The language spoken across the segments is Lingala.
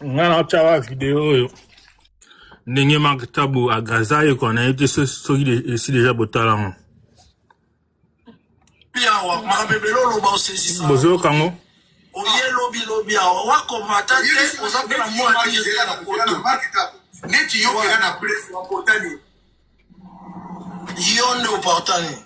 Nga na otya ba video oyo ndenge Marc Tabu agaza ye kua nayebi te soki esi deja botala yango. Awa makambo ebele oloba osezisa. Bozoyoka yango? Oye lobi lobi awa wakomata te oza mpe na mwa na poto. Neti yo kela na presse waporta nini? Yo nde oporta nini?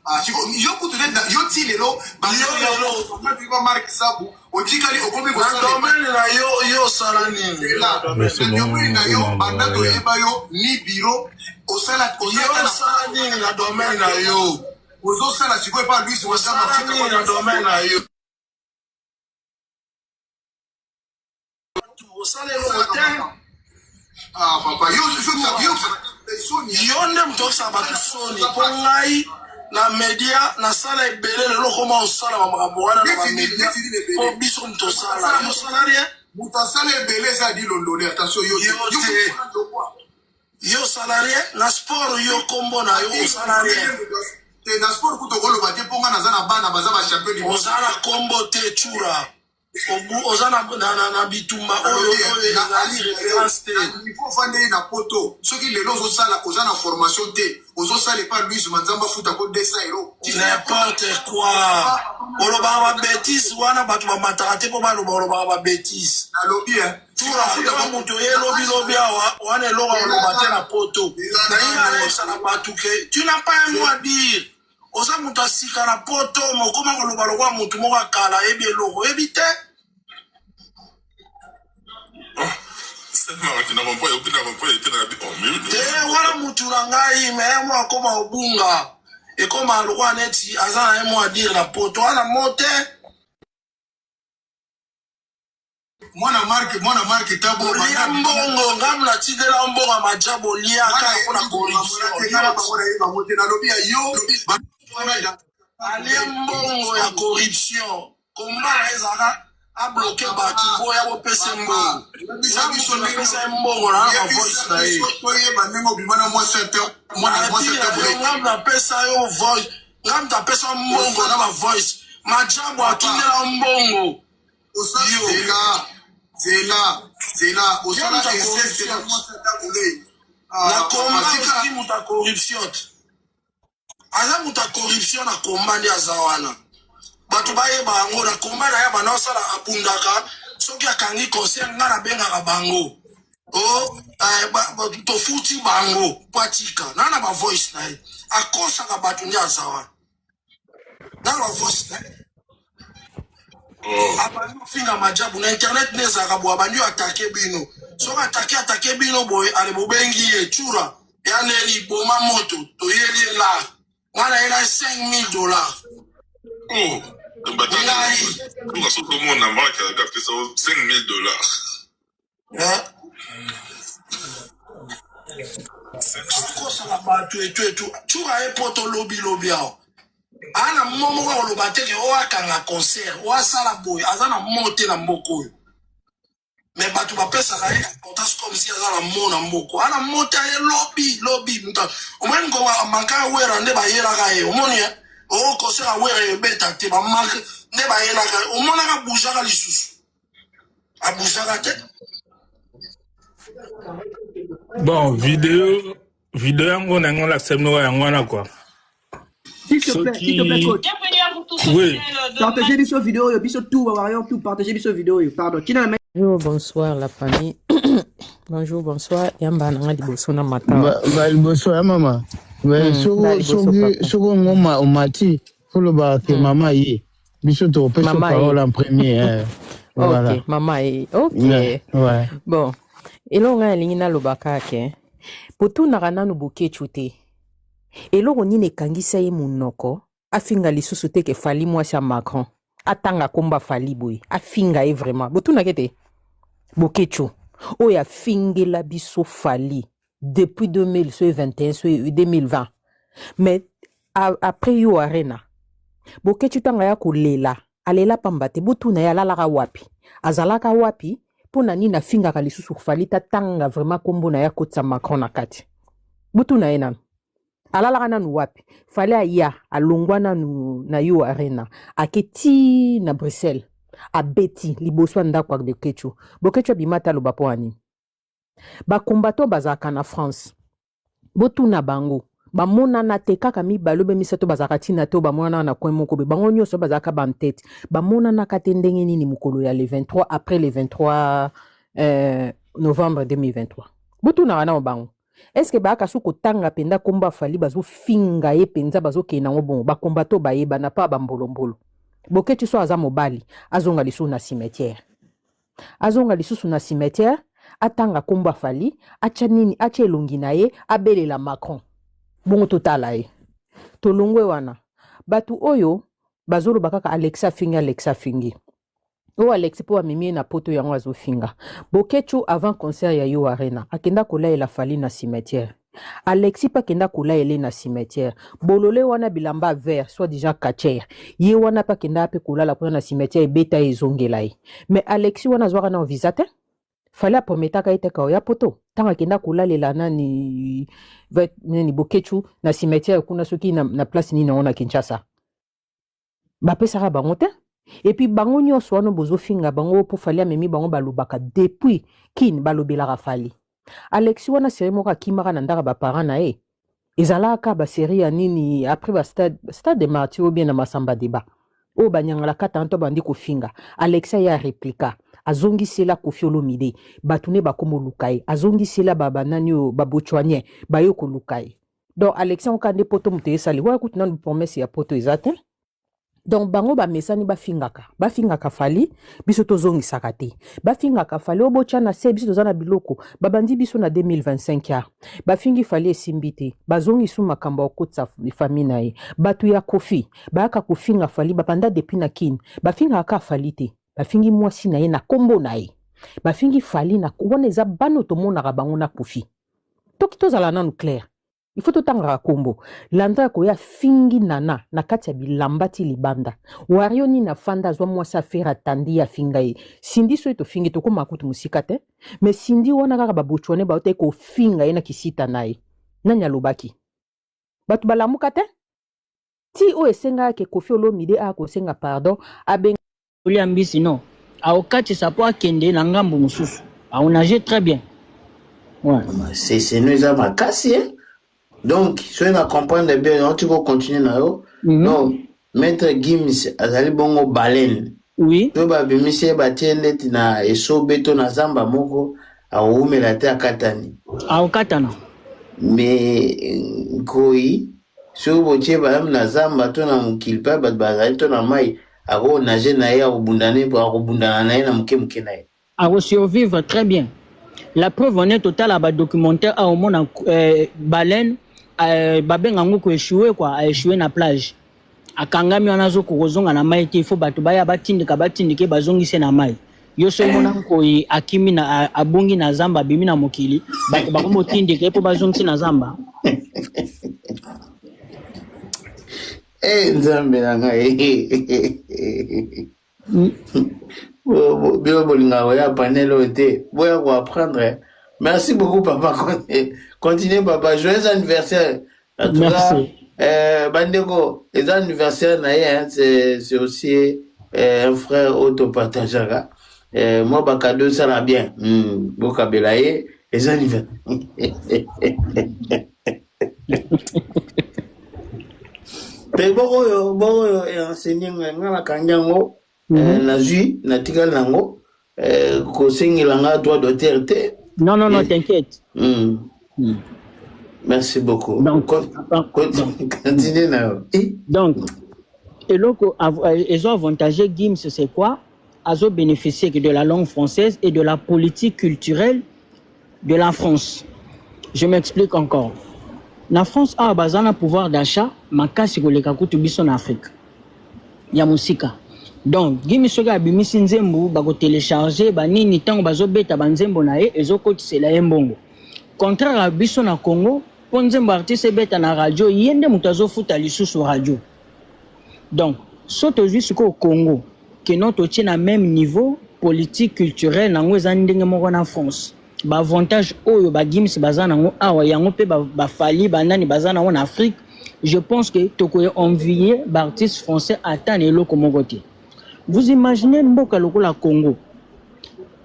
Ah, siko yo kutu neti yo ti lelo ba Marc Sabu otikali okomi kosala na domaine na yo yo osala nini? Na domaine na yo banda toyeba yo ni bureau osala osala nini na domaine na yo? Ozosala sikoyo epa Luis osala nini na domaine na yo? Osala eloko te. Ah papa, yo yo yo nde moto okisaka bato soni mpo ngai na media nasala ebele lelo okoma osala bamakambo wana na bamedia mpo biso moto osala yo osala rien. Moto asala ebele eza di londole, attention yo te. Yo osala rien na sport, yo kombo na yo osala rien. Te, na sport kutu okoloba te mpo ngai naza na bana baza ba champion du monde. Oza na kombo te, Tshura. Oza na bitumba oyo oyo ezali référence te. Niveau ofandeli na poto, soki lelo ozosala oza na formation te, ozosala epa Louise Manzamba afuta ko 200 euro. N'importe quoi, olobaka ba bêtise wana, bato bamataka te mpo baloba, olobaka ba bêtise. Nalobi Tura yo moto oye lobi lobi awa wana eloko oloba te na poto. Nalingi nayebisa na bato ke tu n'as pas un mot à dire. Oza moto ya sika na poto, mokoma koloba lokola motu moko akala ayebi eloko oyebi te. Te wana mutu na ngai me mo akoma obunga ekoma lokola neti aza na ye mo adire na poto wana mo te. Mwana Marc, mwana Marc Tabo, olia mbongo ngambo natindela mbongo ya majabo oliaka mpona corruption. Nalobi ya yo. Alia mbongo ya corruption, komba na ezalaka abloke bato boya bopesa mbongo. Biso napesa ye mbongo na ba voice na ye. Toyeba ndenge obima na mwasi ate mwana mwasi ate. Ngambo napesa yo voice, ngambo napesa mbongo na ba voice, majambo atindela mbongo. Zela zela zela, osala inceste na mwasi ata. Na komba ozali moto ya corruption te, aza moto ya corruption na komba nde aza wana. Bato bayeba yango na komba na ye banda osala abundaka. Soki akangi concert, ngai nabengaka bango o tofuti bango po atika na na bavoice na ye akosaka bato nde aza wana na bavoice na ye. Abandi kofinga majabu na internet nde ezalaka boye, abandi atake bino. Soki atake bino boye, ale bobengi ye Tsura ya neli boma moto toyeli ye lar nga na ye na 5000 dollars. Oh, ngai soki omona Marc apesa 5000 dollars. Okosaka bato etu etu Tsura ye po tolobi lobi awa aa na mo moko akoloba te ke oyo akanga concert oyo asala boye, aza na mo te na mboka oyo. Me bato bapesaka ye importance comme si aza na mo na mboka aa na mo te. Aye lobi lobi moto omoni ngonga manka ya Wera nde bayelaka ye, omoni oyo concert ya Wera ebeta te, bamanke nde bayelaka ye, omonaka boujaka lisusu, abusaka te. Bon, video yango na yango lakisa bino yango wana quoi. S'il te plaît, s'il te plaît, coach. Oui. Partagez biso vidéo, yo, biso tout, warrior tout, partagez biso vidéo, yo. Pardon. Tina na Bonjour, bonsoir la famille. Bonjour, bonsoir. Yamba na nga liboso na mata. Ba liboso ya mama. Ba liboso Soki papa. soki ngoma omati olobaka ke mama ye biso tokopesa Mama ye. parole en premier, hein. Voilà. Ok, mama ye. Ok. Ouais. Bon, eloko ngai nalingi naloba kaka ke potunaka nanu Bokechu te. Eloko nini ekangisa ye monoko afinga lisusu te ke Fally mwasi ya Macron, atanga komba Fally boye afinga ye vraiment, botunaka te Bokechu oyo afingela biso Fally depuis 2021 so 2020? Mais après yo Arena, Bokechu ntango aya kolela, alela pamba te. Botuna ye alalaka wapi, azalaka wapi, mpo na nini afingaka lisusu Fally, tatanga vraiment nkombo na ye, akotisa Macron na kati. Botuna ye nanu alalaka nanu wapi. Fally aya, alongwa nanu na yo Arena, ake ti na Bruxelles. Abeti liboso ya ndako ya Boketshu. Boketshu abima ata aloba mpo ya nini? Ba combattants bazalaka na France. Botuna bango. Bamonana te kaka mibale obe misato bazalaka ntina te oyo bamonana na coin moko be bango nyonso bazalaka ba tete bamonanaka te ndenge nini mokolo ya le 23 après le 23 novembre 2023 botunaka nao bango est ce que bayaka su kotanga mpenza nkombo ya Fally bazofinga ye mpenza bazokende nango bongo bakombato bayebana pa bambolombolo Boketshu so aza mobali azonga lisusu na cimetière azonga lisusu na cimetière atanga nkombo ya Fally atya nini atya elongi na ye abelela Macron bongo totala ye tolongwe wana bato oyo bazoloba kaka Alex afingi Alex afingi oyo Alex mpo amemi ye na poto yango azofinga Boketshu avant concert ya yo Arena akenda kolayela Fally na cimetière Alexi mpe akenda kolayela ye na cimetière bolole wana bilamba vert soit déjà catcher ye wana mpe akenda mpe kolala kuna na cimetière ebeta ye ezongela ye mais Alexi wana azwaka na visa te Fally aprometaka ye te ka oya poto ntango akenda kolalela nani nani Boketshu na cimetière kuna soki na place nini yango na Kinshasa bapesaka bango te et puis bango nyonso wana bozofinga bango mpo Fally amemi bango balobaka depuis kine balobelaka Fally Alexi wana série moko akimaka na ndako ya baparent na ye ezalaka basérie ya nini après bastade stade de martyr ou bien na Masamba Débat oyo banyangalaka ta to bandi kofinga Alexi aye areplika azongisela Koffi Olomide bato ne bakoma oluka ye azongisela banani oyo babotswanien baye koluka ye donc Alexi yango kaka nde poto moto esali wana kutu nanu promesse ya poto eza te donc bango bamesani bafingaka bafingaka Fally biso tozongisaka te bafingaka Fally oyo botya na se biso toza na biloko babandi biso na 2025 ya bafingi Fally esimbi te bazongisu makambo ya kokotisa famille na ye bato ya Koffi bayaka kofinga Fally babanda depuis na kine bafingaka kaka Fally te bafingi mwasi na ye na nkombo na ye bafingi Fally na wana eza bano tomonaka bango na Koffi toki tozala nanu clair il faut totangaka nkombo landa ya koya afingi nana na kati ya bilamba ti libanda wario nini afanda azwa mwasi afere atandi ye afinga ye Cindy soki tofingi tokóma kutu mosika te mais Cindy wana kaka babotswane baote kofinga ye na kisita na ye nani alobaki bato balamuka te ti oyo esengaka ke Koffi Olomide aya kosenga pardon abenga Kolia mbisi non aokatisa mpo akende na ngambo mosusu aonage très bien ouais. Seseno eza makasi eh? Donc soki na comprendre bien nauti kocontinue na yo. Donc Maître Gims azali bongo baleine. Oui. Soki babimisi ye batie neti na esobe to na zamba moko akowumela te akatani. Aokatana. Mais nkoi soki botie bayam na zamba to na mokili mpe bato bazali to na mai akonage na ye akobundana na ye na moke moke na ye. Akosurvivre très bien. La preuve en est totala badocumentaire aomona baleine babenga yango koéchouer quoi aéchoué na plage akangami wana azokoka kozonga na mai te il faut bato baya batindika batindika ye bazongisi na mai yo so omona nkoi akimi na abungi na zamba abimi na mokili bato bakomotindika ye mpo bazongisi na zamba. Eh, Nzambe na ngai bino bolingaka koya panel oyo te boya koapprendre. Merci beaucoup papa, continue papa, joyeux anniversaire en tout cas. Merci. Bandeko eza anniversaire na ye hein, c'est aussi un frère oyo topartageaka mwa bacadeau esala bien bokabela ye eza anniversaire mpe boko oyo enseigné ngai ngai nakangi yango nazwi natikali nango kosengela nga droit d'auteur te. Non, non, non, t'inquiète. Merci beaucoup. Donc, continue na yo. Donc eloko ezo avantage Gims c'est quoi? Azo bénéficier que de la langue française et de la politique culturelle de la France. Je m'explique encore. Na France awa baza na pouvoir d'achat makasi koleka kutu biso na Afrique ya mosika. Donc Gims soki abimisi nzembo bakotélécharge banini ntango bazobeta banzembo na ye ezokotisela ye mbongo contraire ya biso na Congo mpo nzembo artiste ebeta na radio ye nde moto azofuta lisusu radio. Donc so tozwi sikoyo Congo keno totie na même niveau politique culturelle nango eza ndenge moko na France baavantage oyo bagims baza nango awa yango mpe baFally banani baza nango na Afrique je pense que tokoki envier baartiste français ata na eloko moko te. Vous imaginez mboka lokola Congo,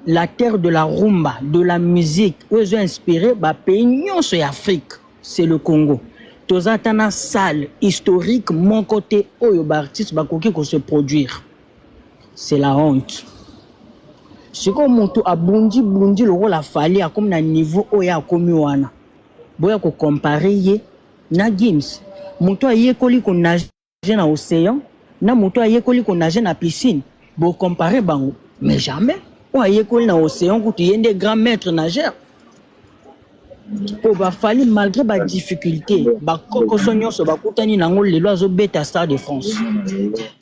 la terre de la rumba, de la musique, oyo ezo inspiré ba pays nyonso ya Afrique, c'est le Congo. Toza ata na salle historique moko te oyo ba artistes bakoki ko se produire. C'est la honte. Sikoyo moto abundi bundi lokola Fally akomi na niveau oyo akomi wana, boya ko comparer ye na Gims, moto ayekoli ko nager na océan na moto ayekoli ko nager na piscine, bo comparer bango? Mais jamais. Oyo ayekoli na océan kutu ye nde grand maître nageur. Po ba Fally, malgré ba difficulté, bakokoso nyonso bakutani nango, lelo azobeta Stade de France.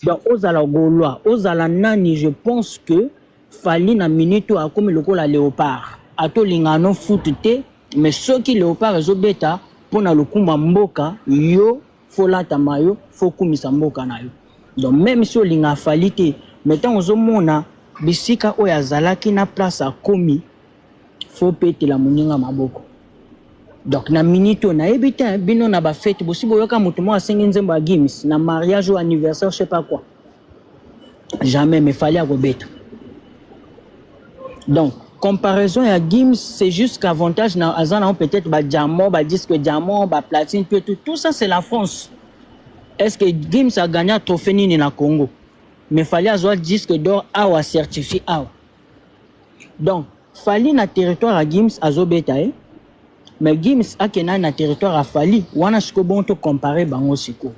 Donc ozala Gaulois, ozala nani, je pense que Fally na minute oyo akomi lokola léopard. Atolinga no foot te, mais soki léopard ezobeta mpona lokumu ya mboka, yo faut lata mayo, faut kumisa mboka na yo. Donc même si olinga Fally te, mais ntango ozomona bisika oyo azalaki na place akomi, faut petela moninga maboko. Donc na minute oyo, nayebi te bino na bafete bosi boyoka moto moko asengi nzembo ya Gims na mariage ou anniversaire, je sais pas quoi? Jamais. Mais Fally akobeta. Donc comparaison ya Gims, c'est juste qu'avantage na aza nango peut-être badiamant, badisque diamant, baplatine, tout, tout, tout ça, c'est la France. Est-ce que Gims a gagné trophée nini na Congo? Mais Fally azwa disque d'or awa, certifié awa. Donc Fally na territoire ya Gims azobeta ye, mais Gims akenda na territoire ya Fally wana. Sikoyo bongo tocompare bango. Sikoyo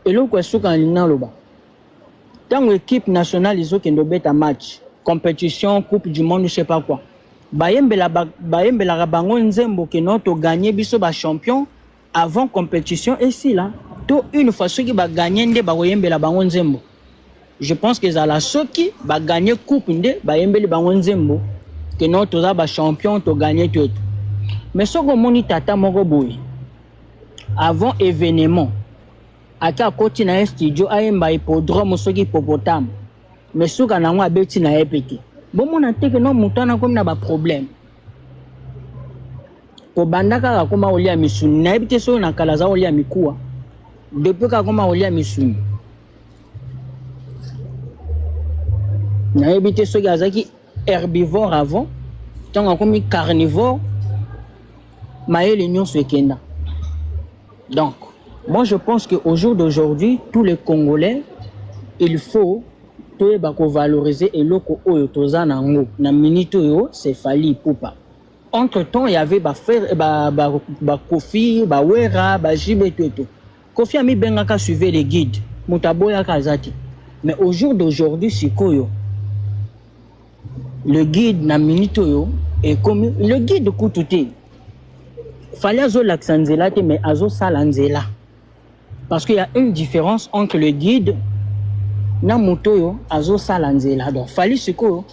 eloko ya suka nalingi naloba: ntango équipe nationale ezokende obeta match, compétition, Coupe du monde, je sais pas quoi, bayembelaka bango nzembo keno toganye, biso bachampion, avant compétition esila, to une fois soki baganye nde bakoyembela bango nzembo? Je pense que ezala soki baganye coupe nde bayembeli bango nzembo keno toza bachampion, toganye to eto. Mais soki omoni tata moko boye, avant événement, ata akoti na ye studio, ayemba hippodrome, soki hippopotame, mais suka nango abeti na ye pe te, bomona te ke no moto wana akomi na baproblème? Kobanda kaka akoma kolia misuni, nayebi te soki na kala aza kolia mikuwa. Depuis kaka akoma kolia misuni, nayebi te soki azalaki herbivore avant. Ntango akomi carnivore, mayele nyonso ekenda. Donc moi, je pense que au jour d'aujourd'hui, tous les Congolais, il faut toyeba kovaloriser eloko oyo toza nango na minute oyo, c'est Fally Ipupa. Entre temps, il y avait bafrère, bakofi, ba bawera, bajibe to eto. Kofi amibengaka "suivez les guides", moto aboyaka aza te. Mais au jour d'aujourd'hui, sikoyo le guide na minute oyo ekomi le guide kutu te. Fally azolakisa nzela te, mais azosala nzela, parce qu'il y a une différence entre le guide na moto oyo azosala nzela. Donc Fally sikoyo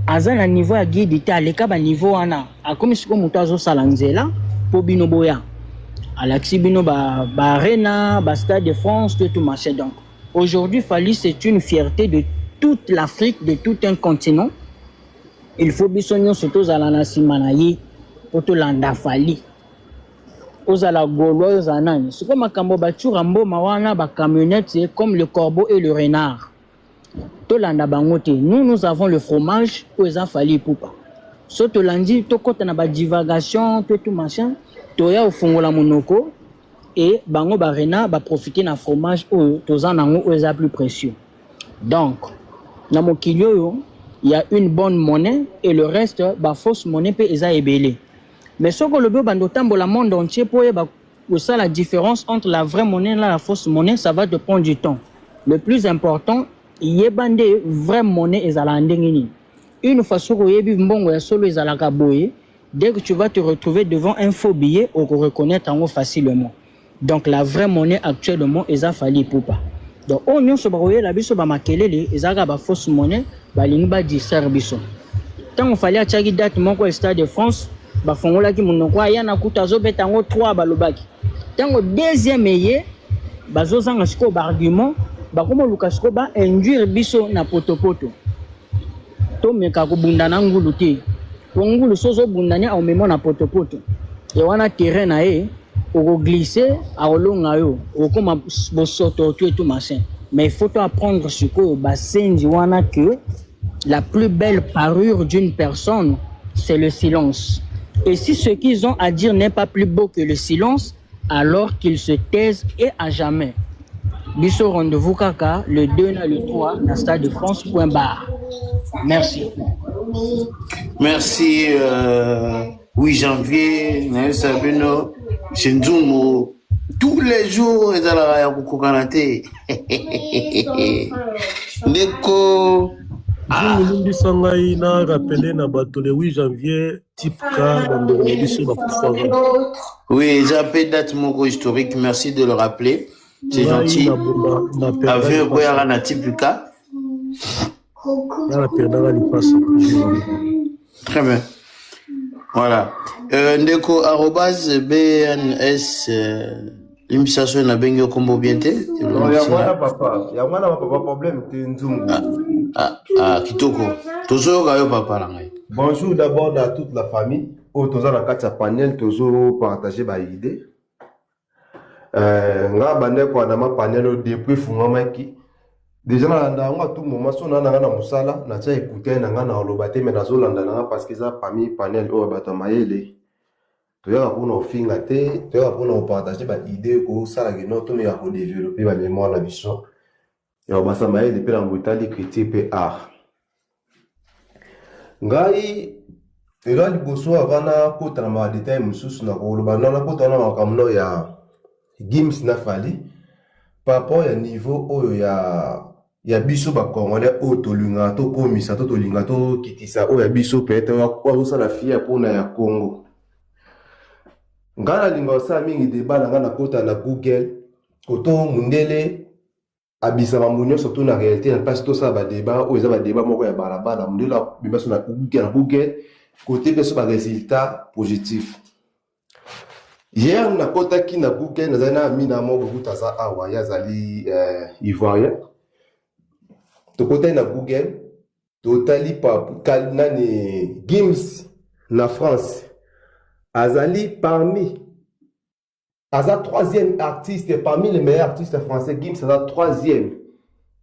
aza na niveau ya guide te, aleka baniveau wana, akomi sikoyo moto azosala nzela mpo bino boya. Alakisi bino baarena, ba bastade de France, tout, tout machin. Donc aujourd'hui, Fally, c'est une fierté de toute l'Afrique, de tout un continent. Il faut biso nyonso tozala na nsima na ye mpo tolanda Fally. Ozala Gaulois, ozala nani, sikoyo makambo batura mboma wana, bacamionnette, comme le corbeau et le renard, tolanda bango te. Nous, nous avons le fromage oyo eza Fally Ipupa. So tolandi, tokɔta na badivagation to tout machin, toya kofungola monoko e bango barenard baprofite na fromage oyo toza nango, oyo eza plus précieux. Donc na mokili oyo, il y a une bonne monnaie et le reste, bafausse monnaie mpe eza ebele. Mais soki olobi obanda otambola monde entier mpo oyeba kosala différence entre la vraie monnaie et la fausse monnaie, ça va te prendre du temps. Le plus important, yeba nde vraie monnaie ezalaka ndenge nini. Une fois soki oyebi mbongo ya solo ezalaka boye, dès que tu vas te retrouver devant un faux billet, okoreconnaître yango facilement. Donc la vraie monnaie actuellement eza Fally Ipupa. Donc oyo nyonso bakoyela biso bamakelele ezalaka bafausse monnaie, balingi badistraire biso. Ntango Fally atiaki date moko ya Stade de France, bafongolaki monoko, aya na kuta azobeta yango 3. Balobaki ntango deuxième eye, bazozanga sikoyo baargument, bakoma oluka sikoyo bainduire biso na potopoto. Tomeka kobunda na ngulu te, po ngulu so ozobunda ne aomema na potopoto e wana terrain na ye. Okoglisse, akolonga yo, okokoma bosoto tout et tout machin. Mais il faut to apprendre sikoyo basenzi wana que la plus belle parure d'une personne, c'est le silence. Et si ce qu'ils ont à dire n'est pas plus beau que le silence, alors qu'ils se taisent et à jamais. Biso rendez-vous kaka le 2 na le 3 na Stade de France point barre. Merci. Merci 8 janvier nayebisa bino chez Nzungu tous les jours ezalaka ya kokokana te ndeko. Nzungu, limbisa ngai na rappeler na bato, le 8 janvier, type K, bandeko na biso bakufaka. Oui, eza mpe date moko historique, merci de le rappeler, c'est ngai gentil. Na bunda na perda Avion lipasa. ekweyaka na type K. Nga na perdaka lipasa janvier. Très bien, voilà. Ndeko arobase bns, limbisa so nabengi yo kombo bien te. Non, yango wana Limbisa. papa, yango wana papa, problème te, Nzungu. Ah, ah, kitoko, tozoyoka yo papa na ngai. Bonjour d'abord à toute la famille. Oyo toza na kati ya panel, tozopartage baidée. Nga bandeko na ma panel oyo depuis efungwamaki déjà, nalanda yango à tout moment. So na nga na mosala, natia écouteur na nga, na koloba te, mais nazolanda na nga parce que eza parmi panel oyo bato ya mayele. Toyaka mpona kofinga te, toyaka mpona kopartage baidée, kosalaka no tomeka kodévelopper bamémoire na biso ya kobasa mayele mpe na botali critique mpe art. Ngai elo liboso, avant nakota na badétail mosusu, na koloba no nakota wana makambo no ya Gims na Fally par rapport ya niveau oyo ya biso bacongolais oyo tolingaka tokomisa to tolingaka tokitisa oyo ya biso, peut-être oyo azosala fier mpona ya Congo. Ngai nalinga kosala mingi débat na ngai, nakota na Google koto mundele abisa mambo nyonso to na réalité na mpasi tosala badébat oyo eza badébat moko ya balabala. Mondele abima so na Google, na Google kote mpe so barésultat positif. Hier nakotaki na Google, nazali na amina moko kuta aza awa, ye azali ivoirien. Tokotaki na Google, totali pa nani Gims na France azali parmi, aza troisième artiste parmi les meilleurs artistes français. Gims aza troisième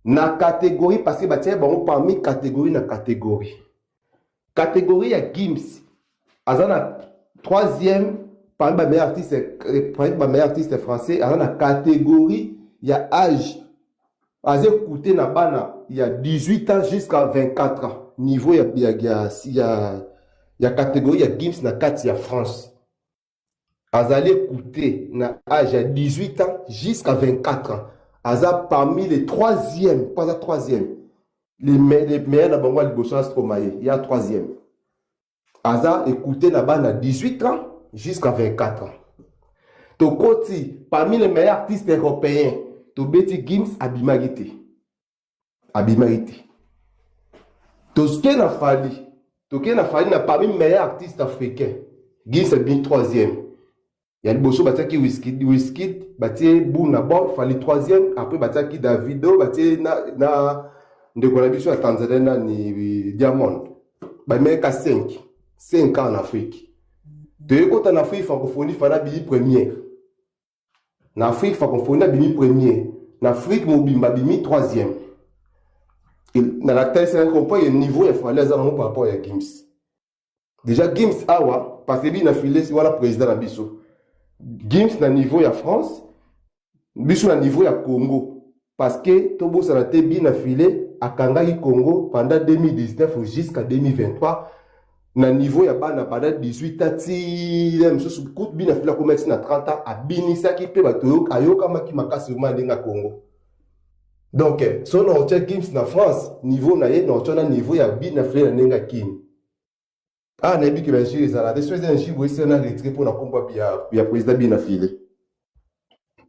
na catégorie parce que batia bango parmi catégorie na catégorie. Catégorie ya Gims, aza na troisième parmi bameilleurs artistes, parmi bameilleurs artistes français. Aza na catégorie ya âge, aza écouté na bana ya 18 ans jusqu'à 24 ans. Niveau ya catégorie ya Gims na kati ya France, azali écouté na âge ya 18 ans jusqu'à 24 ans, aza parmi les troisième po aza troisième, les meilleurs na bango ya liboso ya Stromae ya troisième. Aza écouté na bana 18 ans jusqu'à 24 ans. Tokoti parmi les meilleurs artistes européens, tobeti Gims abimaki te, abimaki te. Toke na Fally, toke na Fally na parmi meilleurs artistes africains, Gims abimi troisième. Ya liboso batiaki Wizkid, Wizkid batie Burna Boy, Fally troisième. Après batiaki Davido, batie na ndeko na biso ya Tanzanie nani, Diamond. Bameka 5 5 ans en Afrique. Toyei kota na Afrique francophonie, Fally abimi première na Afrique francophonie, abimi premier na Afrique mobimba, abimi troisième. Na la telle c'est comprend ye niveau ya Fally aza nango par rapport ya Gims. Déjà Gims awa, parce que bina file wana président na biso Gims na niveau ya France, biso na niveau ya Congo, parce que tobosana te, bina file akangaki Congo pendant 2019 jusqu'à 2023 na niveau ya bana pendant 18 ans ti mosusu kutu. Bina file akomaki ti na 30 ans, abinisaki mpe bato, ayokamaki makasi ma ndenge ya Congo. Donc so na otia Gims na France, niveau na ye na otia na niveau ya bina file na ndenge ya Kini. Ah, nayebi ke bainjure ezala te, so eza injure boye, esila na retrait mpona kombo ya président bina file.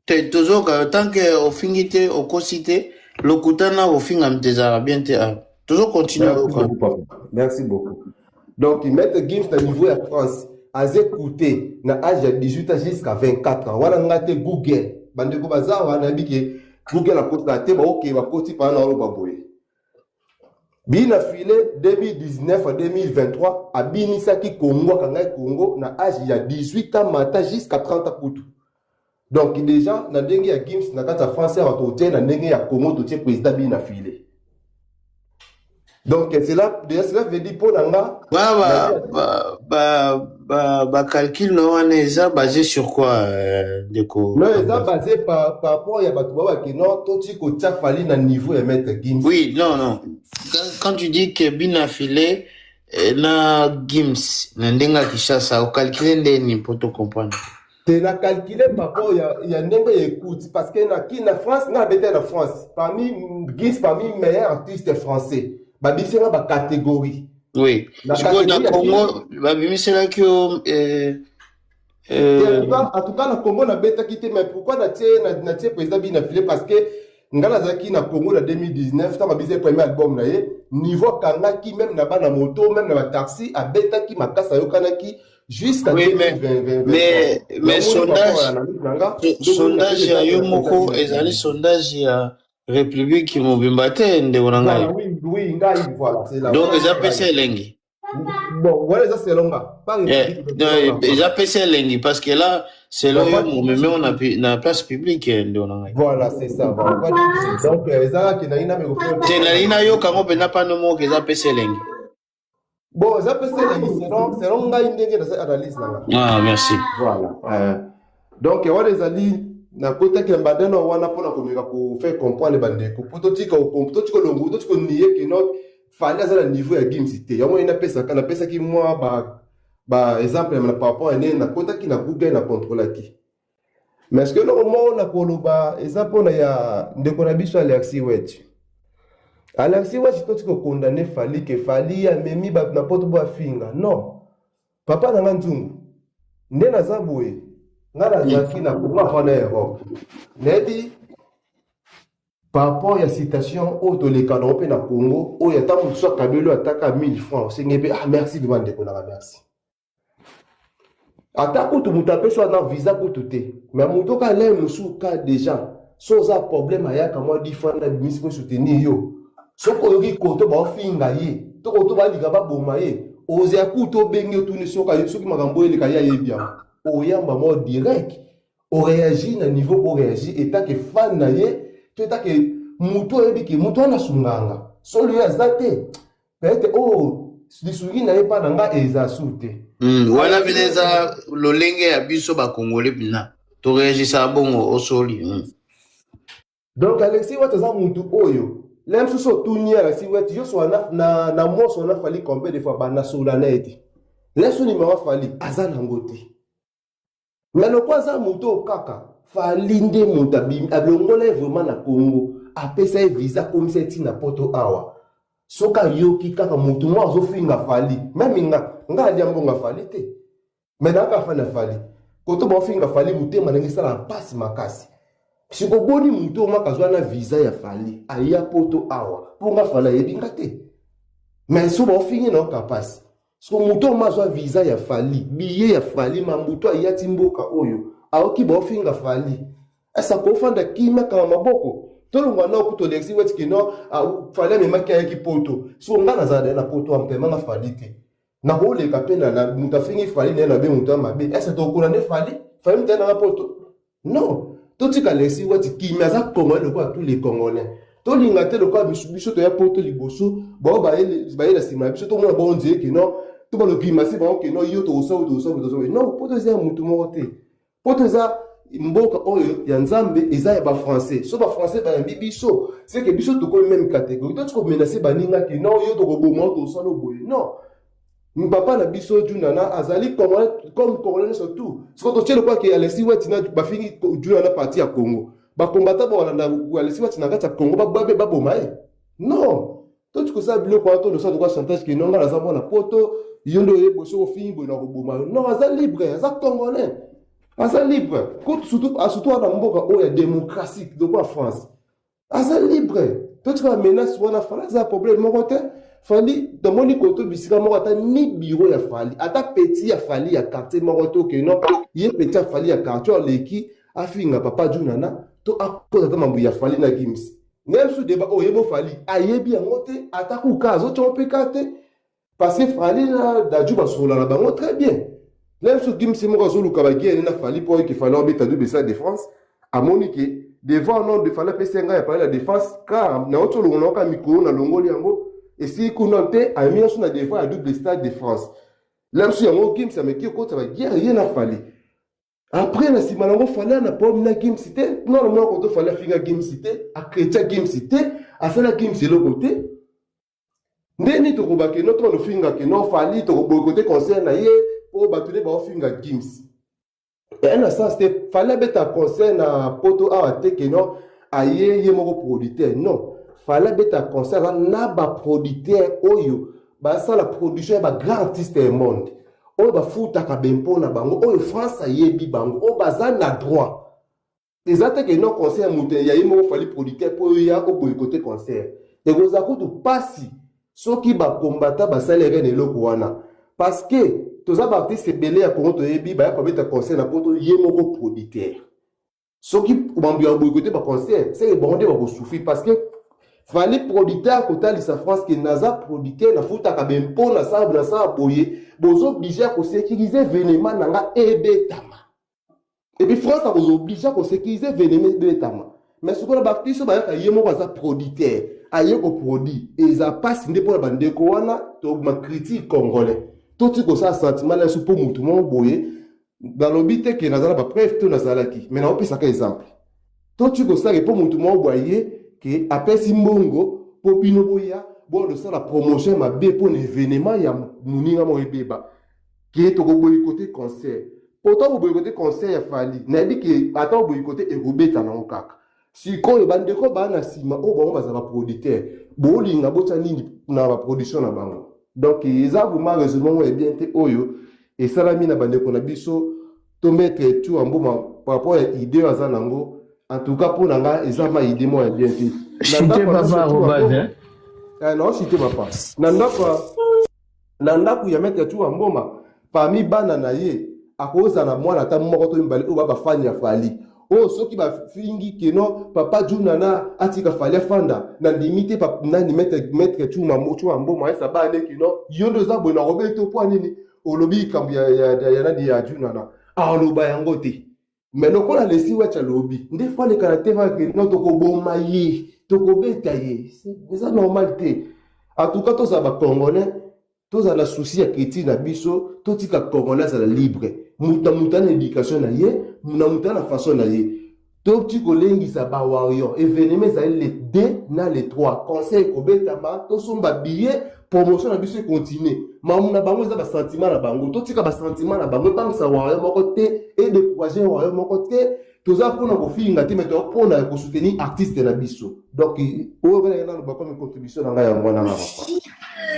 Te, tozoyoka yo. Tant que ofingi te, okosi te, lokuta na ofingami te ezalaka bien te. Awa tozocontinue Merci oyoka. beaucoup, papa. Merci beaucoup. Donc Maître Gims na niveau ya France aza écouté na âge ya 18 ans jusqu'à 24 ans. Wana nga te, Google. Bandeko baza wana, nayebi ke Google akotaka te, baoke bakoti mpana na oloba boye. Bina file 2019 à 2023 abinisaki Congo, akangaki Congo na âge ya 18 ans mata jusqu'à 30 ans kutu. Donc déjà na ndenge ya Gims na kati ya France awa totie, na ndenge ya Congo totie président Bino na Filet. Donc cela déjà, cela veut dire mpo na nga Ba ba ba ba ba calcul na wana eza basé sur quoi, ndeko? Non, eza basé par rapport ya bato babaki non, toti kotia Fally na niveau ya maître Gims. Oui, non, non. Quand tu dis que Bina Filet na Gims na ndenge ya Kinshasa, ocalcule ndeni mpo to comprendre? Te, na calcule par rapport ya ndenge ya écoute, parce que na ki na France, nga nabeta na France, parmi Gims, parmi meilleurs artistes français, babisinga bacatégorie. Oui. Na Sikoyo na catégorie ya Congo babimiselaki yo Te, en tout cas na Congo nabetaki te. Mais pourquoi natie président Bina Filet? Parce que nga nazalaki na Congo na 2019, ntango abisi premier album na ye, niveau akangaki même na bana moto, même na bataxi, abetaki makasi, ayokanaki jusqu'à Oui, mais 2023. mais sondage ya yo moko ezali sondage ya République mobimba te, ndeko na ngai. Voilà, oui, ngai, voilà, c'est là. Donc eza pesa elengi. Bon, voilà, eza selon nga, pas République. Selon nga. Eza pesa elengi parce que là, selon Non, yo pas momeme oyo na place publique, ndeko na ngai. Voilà, c'est ça, voilà, pas difficile. Donc eza kaka nangi na microphone. Te, nalingi nayoka yango mpenza pano moko, eza pesa elengi. Bon, eza pesa elengi selon ngai, ndenge naza analyse na nga. Ah, merci. Voilà. Donc wana ezali nakotaki na bandano wana mpona komeka kofaire comprendre bandeko, mpo totika olongo, totika onie ke no, Fally aza na niveau ya Gims te. Yango ye napesaki mwa ba exemple na par rapport ya ndenge nakotaki na Google, na contrôlaki. Mais ce que eloko moko na koloba eza mpona ya ndeko na biso Alexis Wetch. Alexis Wetch, totika kokondane Fally ke Fally amemi bato na poto bo afinga. Non, papa na nga nzungu, nde naza boye, nga nazalaki na Congo avant na Europe, nayebi par rapport ya citation oyo toleka nango mpe na Congo oyo, ata mosusu akabeli oyo ataka 1000 francs, osenge mpe: "Ah, merci vraiment, ndeko nanga, merci." Ata kutu moto apesi wana visa kutu te, mais moto oka lere mosusu ka déjà so oza problème, ayaka mwa 10 francs na bimisi mpo soutenir yo. Soki oyoki koto baofinga ye to koto balinga baboma ye, ozala kutu obenge, otuni soki makambo oyo eleka ye, ayebi yango, oyamba mwa direct, oréagir na niveau oréagir etake fan na ye to etake motu oyebi ke motu wana asunganga solo ye aza te, peut-être oyo lisungi na ye mpa na nga eza su te. Wana pene eza lolenge ya biso bakongole mpena toréagisaka bongo, osoli. Donc Alexis Wetch aza mutu oyo le mosusu otuni Alexis Wetch: yo sola na moso wana Fally combien de fois? Banasola na ye te, leso numéro Fally aza nango te. Mais loko aza motu oyo kaka Fally nde moto alongola ye vraiment na Congo, apesa ye visa, akomisa ye ntina poto awa. Soki ayoki kaka motu moko azofinga Fally, même nga alia mbongo Fally te, mais nayaka fan ya Fally, koto baofinga Fally, motema ndenge esala mpasi makasi. Sikoboni motu oyo maka azwa na visa ya Fally, aya poto awa, mpo nga Fally ayebi nga te, mais so baofingi na oka mpasi. Siko motu oyo ma azwa visa ya Fally, billet ya Fally, mambutu aya ti mboka oyo, aoki baofinga Fally, esa kofanda kimia, kanga maboko, tolongwa na okuta Alexis Wetch kino Fally amemaki, ayaki poto. Siko nga nazala na poto wa moto ayemanga Fally te, nakoleka mpe na moto afingi Fally na ye na be moto ya mabe, ese tokola nde Fally? Fally moto ayenanga poto? Non, totika Alexis Wetch kimia. Aza Congolais lokola tous les Congolais. Tolinga te lokola biso toya poto liboso, bao baye na nsima ya biso, tomona bao nzeye kino to balobimasi bango kino yo tokosala, tokosala, tokosala. Non, poto eza ya motu moko te. Poto eza mboka oyo ya Nzambe, eza ya bafrançais. So bafrançais bayambi biso, c'est que biso tokomi même catégorie. Toti komenacer baninga ke non, yo tokoboma, tosala boye, non. Papa na biso Junana azali Congolais comme Congolais nyonso tout. Siko totie lokola ke Alexis Wetch na bafingi Junana, parti ya Congo, bakombata baolanda Alexis Wetch na kati ya Congo, babe baboma ye. Non, toti kosala biloko wana, tolosala lokola chantage ke non, nga naza mwana poto, yo nde oyeboye, soki ofingi boye na koboma yo. Non, aza libre, aza Congolais, aza libre. Surtout wana mboka oyo ya démocratie lokola France, aza libre. Totika menace wana. Fally aza problème moko te. Fally tomoni koto bisika moko, ata ni bureau ya Fally, ata petit ya Fally ya quartier moko te oke non, ye petit ya Fally ya quartier aleki afinga papa Junana to akoza ata mambo ya Fally na Gims. Nde mosusu débat oyo yebo Fally ayebi yango te, ata kuka azotyongo mpe ka te, parce que Fally na Dadju basokola na bango très bien. Même soki Gims ye moko azoluka ba guerre na Fally mpo ayoki Fally abeta double stade de France, amoni ke devant nom de Fally apesi ngai ya palais la défense car nauti olongola nayoka mikolo nalongoli yango esili kuna te, amemi nyonso na devant ya double stade de France. Même soki yango Gims ameki okotisa ba guerre ye na Fally. Après na nsima nango Fally na problème na Gims te, non na moko to Fally afinga Gims te, akretia Gims te, asala Gims eloko te. Nde nini tokoba ke no tobanda ofinga ke no Fally tokoboykote concert na ye mpo bato nde baofinga Gims. Eya na sens te. Fally abeta concert na poto awa te ke no aye ye moko producteur, non. Fally abeta concert aza na baproducteur oyo basala production ya bagrand artiste ya monde, oyo bafutaka bempo na bango, oyo France ayebi bango, oyo baza na droit. Eza te ke no concert ya moto ya ye moko Fally producteur mpo oyo ya oboykote concert. Ekozala kutu pasi soki bakombata basali erreur na eloko wana, parce que toza baartiste ebele ya Congo toyebi baya kobeta concert na poto ye moko producteur. Soki mambo ya boykote baconcert, seke bango nde bakosouffrir, parce que Fally producteur kotalisa France ke naza producteur, nafutaka bempo, nasala boye, bozo oblige ya kosécuriser événement na nga ebetama. Et puis France akozo oblige kosécuriser événement ebetama. Mais sikoyo na baartiste oyo bayaka ye moko aza producteur, aye koproduire, eza mpasi nde mpona bandeko wana. Tobima critique congolais, toti kosala sentiment na biso mpo motu moko boye. Nalobi te ke naza na bapreuve to nazalaki, mais naopesaka exemple. Toti kosala mpo motu moko boye aye ke apesi mbongo mpo bino boya boya kosala promotion mabe mpo na événement ya moninga moko ebeba, ke tokoboykote concert. Pourtant boboykote concert ya Fally, nayebi ke ata boboykote ekobeta nango kaka. Sikoyo bandeko baa na nsima oyo bango baza baproducteur, bolinga botya nini na baproduction na bango? Donc eza vraiment raisonnement moko ya bien te oyo esalami na bandeko na biso. To maître Tshoura Mboma par rapport ya idée oyo aza nango, en tout cas mpo na nga eza ma idée moko ya bien te. Na Chute ndako ya papa maître Tshoura arobase, Mboma hein? Nao chute papa na ndako ya maître Tshoura Mboma, parmi bana na ye akozala na mwana ata moko to mibale oyo ba bafani ya Fally, oyo soki bafingi keno papa Junana atika Fally afanda, na ndimi te nani maître Tshoura Mboma ayesa bana nde kino yo nde oza boye na robe to mpo nini olobi likambo ya nani ya Junana, aloba yango te. Mais lokola lesi wach alobi nde fo aleka na te keno tokoboma ye, tokobeta ye, eza normal te. En tout cas tozala bacongolais, tozala na souci ya culture na biso, totika congolais azala libre. Moto na moto na éducation na ye, na moto na façon na ye. Toti kolengisa bawarrior, événement ezali le 2 na le 3, concert ekobetama, tosomba billet, promotion na biso econtinue. Mamu na bango eza basentiment na bango, totika basentiment na bango ebangisa warrior moko te, edécourage warrior moko te. Toza mpona kofinga te, mais toza mpona kosoutenir artiste na biso. Donc oyo bana naloba comme contribution na ngai yango wana nga papa.